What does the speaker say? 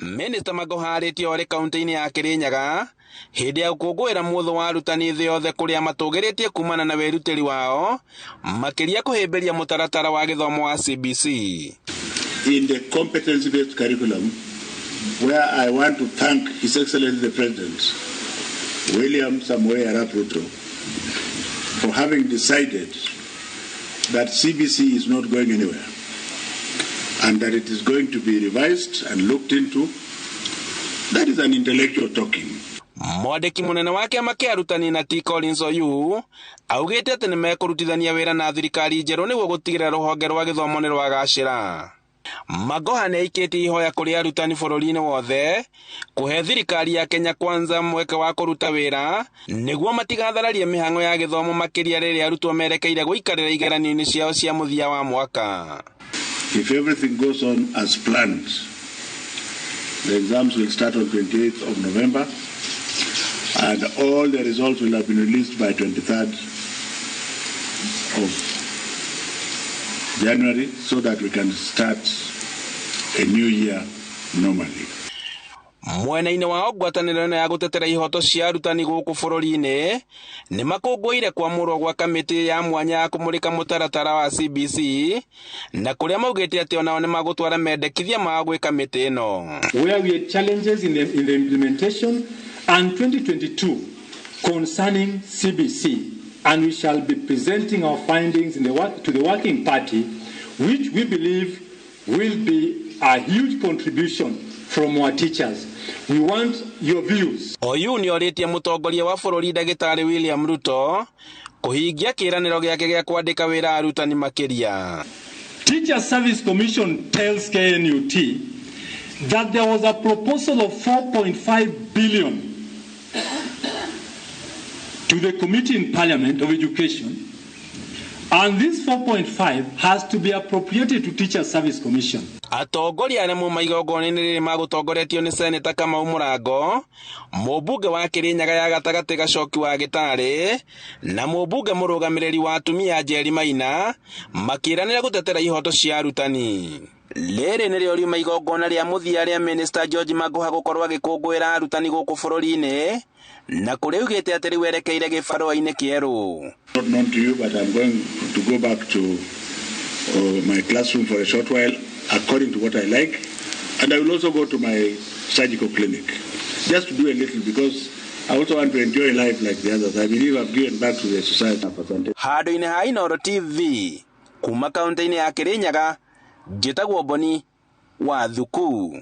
Minista Magoha arĩtie orĩ kaunti-inĩ ya Kirinyaga hĩndĩ ya gũkũngũĩra mũthũ wa arutani thĩ yothe kũrĩa matũgĩrĩtie kumana na wĩrutĩri wao makĩria kũhĩmbĩria mũtaratara wa gĩthomo wa CBC. In the competency-based curriculum, where I want to thank His Excellency the President, William Samoei Arap Ruto, for having decided that CBC is not going anywhere and that it is going to be revised and looked into. That is an intellectual talking. Mwandĩki mũnene wa kĩama kĩa arutani na T Collins Oyu augĩte atĩ nĩ mekũrutithania wĩra na thirikari njerũ nĩguo gũtigĩrĩra rũhonge rwa gĩthomo nĩ rwagacĩra. Magoha nĩ aikĩtie ihoya kũrĩ arutani bũrũri-inĩ wothe kũhe thirikari ya Kenya Kwanza mweke wa kũruta wĩra nĩguo matigathararie mĩhang'o ya gĩthomo makĩria rĩrĩa arutwo merekeire gũikarĩra igeranio-inĩ ciao cia mũthia wa mwaka. If everything goes on as planned, the exams will start on 28th of November and all the results will have been released by 23rd of January so that we can start a new year normally. Mwena-inĩ wao ngwatanĩro ĩno ya gũtetera ihoto cia arutani gũkũ bũrũri-inĩ nĩ makũngũĩire kwamũrwo gwa kamĩtĩ ya mwanya ya kũmũrĩka mũtaratara wa CBC na kũrĩa maugĩte atĩ onao nĩ magũtwara mendekithia mao gwĩ kamĩtĩ ĩno. Where we had challenges in the implementation and 2022 concerning CBC, and we shall be presenting our findings to the working party, which we believe will be a huge contribution from our teachers. We want your views. Oyu nĩ orĩtie mũtongoria wa bũrũri ndagĩtarĩ William Ruto kũhingia kĩĩranĩro gĩake gĩa kwandĩka wĩra arutani makĩria. Teacher Service Commission tells KNUT that there was a proposal of 4.5 billion to the Committee in Parliament of Education, and this 4.5 has to be appropriated to Teacher Service Commission. Atongoria arĩa mauma igongona-inĩ rĩrĩ magũtongoretio nĩ Seneta Kamau Mũrango, mũmbunge wa Kĩrĩnyaga ya gatagatĩ Gacoki wa Gĩtarĩ na mũmbunge mũrũgamĩrĩri wa atumia Njeri Maina makĩranĩra gũtetera ihoto cia arutani. Rĩrĩ nĩrĩo riuma igongona rĩa mũthia rĩa Minister George Magoha gũkorwo agĩkũngũĩra arutani gũkũ bũrũri-inĩ na kũrĩa augĩte atĩ rĩu erekeire gĩbarũa-inĩ kĩerũ. Not known to you, but I'm going to go back to my classroom for a short while according to what I like, and I will also go to my surgical clinic just to do a little, because I also want to enjoy life like the others. I believe I've given back to the society. Handũ-inĩ ha Inooro TV kuma kaunti-inĩ ya Kĩrĩnyaga, njĩtagwo Boni wa Thuku.